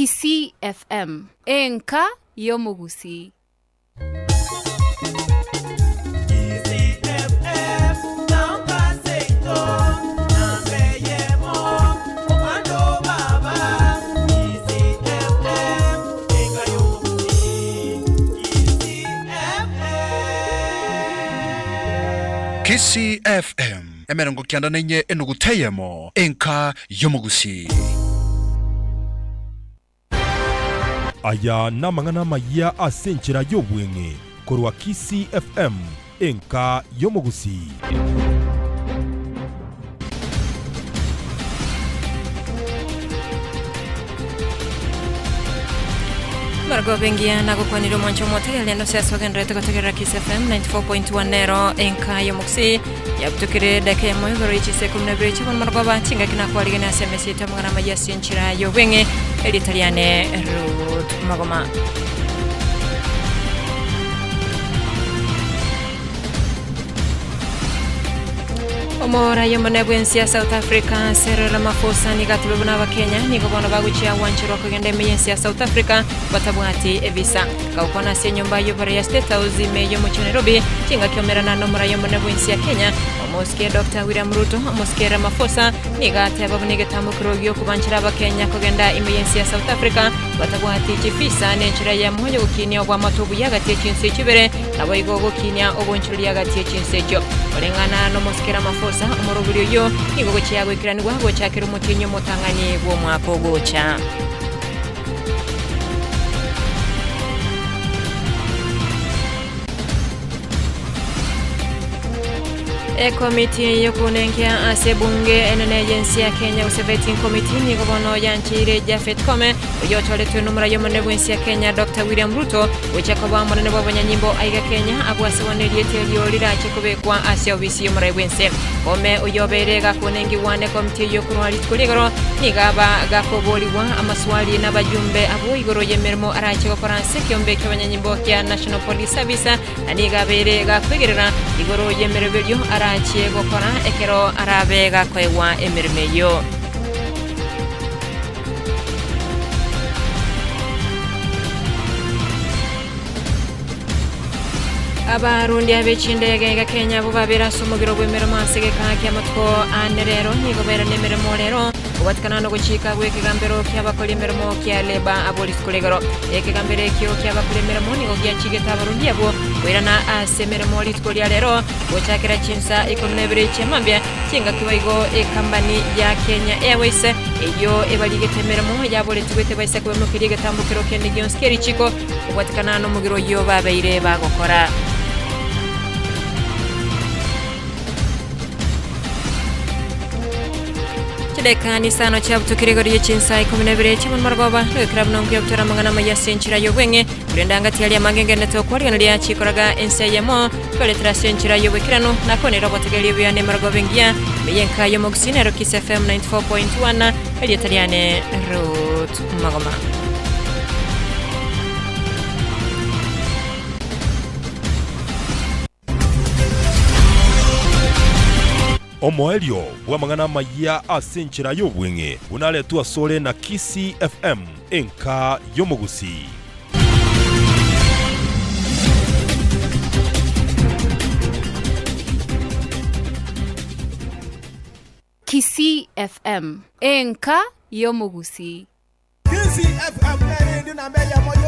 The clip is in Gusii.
Kisii FM, enka y'omogusii. Kisii FM, 94 enuguta eyemo, enka y'omogusii. Aya namang'ana amayia ase enchera y'obweng'e korwa Kisii FM, enka y'omogusii. Margobe engiya nagokwanire omwancho omotegereri ande ase ase ogendererete gotegerera Kiss FM 94.1 nero enka y'omogusii yabutukire edaka eyemo igoro ye chinsa ikomi na ibere chi'obono margoba chingaki nakwarigene ase emesa yaito amang'ana amaya ase enchera y'obweng'e erieta riane Ruth Magoma. Omorai omonene bw'ense ya South Africa, Cyril Ramaphosa nigo atebe buna Abakenya nigo bono bagochia gwancherwa kogenda ime y'ense ya South Africa batabwati evisa. Gagokwana ase enyomba y'oborai ya State House ime y'omochie o Nairobi, chingaki omerana n'omorai omonene bw'ense ya Kenya, Omosike Doctor William Ruto, Omosike Ramaphosa nigo ateba buna egetambo gi'okobanchera Abakenya kogenda ime y'ense ya South Africa batabwati chifisa nenchera eyemo y'ogokinia oboamate obuya gati ye chinse chibere Naboigo ogokinia ogoonchoreria agati e chinse echio. Koreng'ana nomosike Ramaphosa, omorobori oyio nigo ogochia goikeranigwa gochakera omotienyi omotang'ani bw'omwaka ogocha. Ekomiti y'okonenkia ase ebunge enene y'ense ya Kenya gose Vetting Committee nigo bono yancheire Japhet Koome oyio ochoretwe nomorai omonene bw'ense ya Kenya Doctor William Ruto Gochia koba omonene bw'abanyanyimbo aiga Kenya, abwo ase bono erieta erio rirache kobekwa ase obisi y'omorai bw'ense. Koome oyio obeire gakonengigwa nekomiti eyio korwa rituko ri'igoro, nigo aba gakoborigwa amaswali nabajumbe abwo igoro y'emeremo arache gokora ase ekeombe ki'abanyanyimbo kia National Police Service, na nigo abeire gakwegerera igoro y'emeroberio arachie gokora ekero arabe gakoegwa emeremo eyio. Abarundi abe chindege iga Kenya abwo babere ase omogiro bw'emeremo ase egeka ki'amatuko ane rero nigo bairane emeremo rero kobwatikana nogochika gw'ekegambero ki'abakori emeremo kia Labour abwo rituko rigoro. Ekegambero ekio ki'abakori emeremo nigo giachigete abarundi abwo koirana ase emeremo rituko ria rero gochakera chinsa ikomi na ibere chia mambia Chingaki boigo ekambani ya Kenya Airways eyio ebarigete emeremo yaboretigwe tebaisa kobemokeria egetambokero kende gionsi kie richiko kobwatekana nomogiro oyio babeire bagokora. Chidakika nisano chiabutukire igoro ye chinsa ikomi na ibere chia marogoba, nogekera buna nkuya butora amang'ana amaya ase enchera y'obweng'e, korende angati aria amange ngenderete okwarigana chikoraga ense eyemo. Twaretire ase enchera y'oboikeranu na konera obotegereria obuya n'emerogoba engiya, ime y'enka y'omogusii nero Kiss FM 94.1, erieta riane Ruth Magoma. Omoerio bw'amang'ana amayia ase enchera y'obweng'e buna aretwe asore na Kisii FM, enka y'omogusii. Kisii FM, enka y'omogusii. Kisii FM nere endi namba eyemo y'omo.